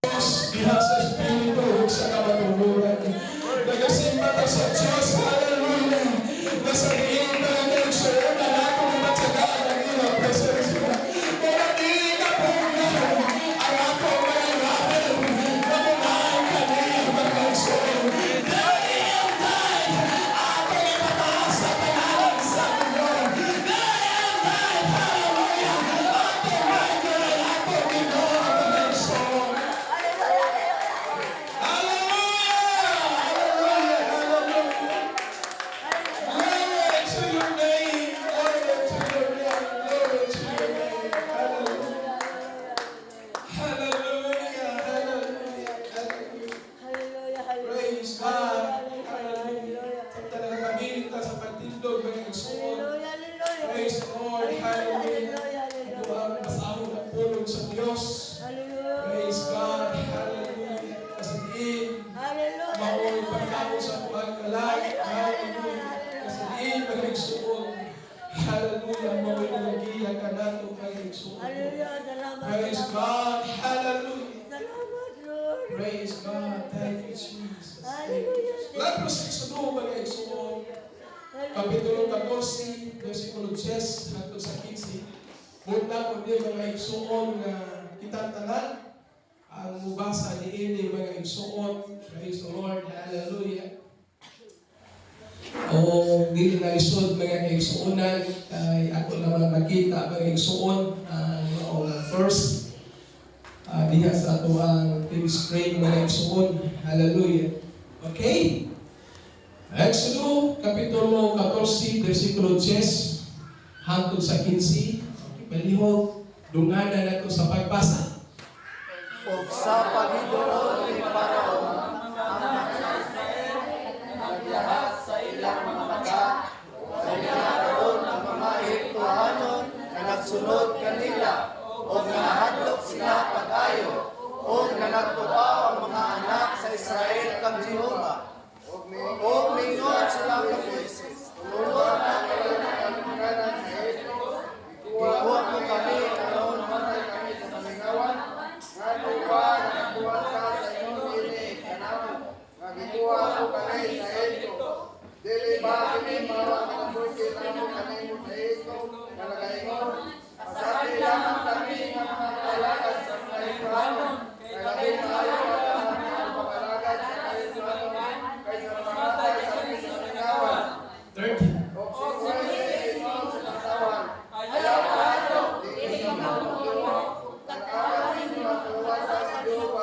Diyos diha sa Espiritu ug sa kamatuoran. Nagasimba ta sa Diyos, hallelujah. Nasa diin mga kaigsuonan nato matyagaan ang iyang presensya. Pero di na pugnaw ang atong mga labi na munahan kaniya, mga kaigsuonan. Day and night, atong ipataas sa pangalan sa Ginoo. Day and night, hallelujah, atong maingay atong Ginoo, mga kaigsuonan. Hallelujah! Hallelujah! Hallelujah! Glory to your name! Glory to your name! Glory to your name! Hallelujah! Hallelujah! Hallelujah! Hallelujah! Praise God! Hallelujah! Samtang nagapabilin ta sa pagtindog, mga igsoon. Praise the Lord! Hallelujah! Ito ang basahon ng pulong sa Diyos. Praise God! Hallelujah! Kasi diin, maoy pagkaon sa atuang kalag. Hallelujah. Kasi diin, mga igsoon. Hallelujah. Maoy nagagiya kanato, mga igsoon. Praise God. Hallelujah. Praise God. Thank you, Jesus. Thank you, Jesus. Libro sa Exodo, mga igsoon. Kapitulo 14, versikulo 10 hangtod sa 15. Punta ko din, mga igsoon, nga kitang tanan ang mubasa niini, mga igsoon. Praise the Lord. Hallelujah. O dili na isod, mga kaigsuonan, kay ako naman makita, mga igsuon, ang maong first diha sa atoang TV screen, mga igsuon. Hallelujah. Okay? Exodo Kapitulo 14, versikulo 10 hangtod sa 15. Okay, palihog dungana nato sa pagbasa. Ug sa paghiduol ni Faraon, ang mga Israel naglahak sa ilang mga mata, kay karon ang mga Ehiptohanon nga nagsunod kanila, ug nahadlok sila pag-ayo.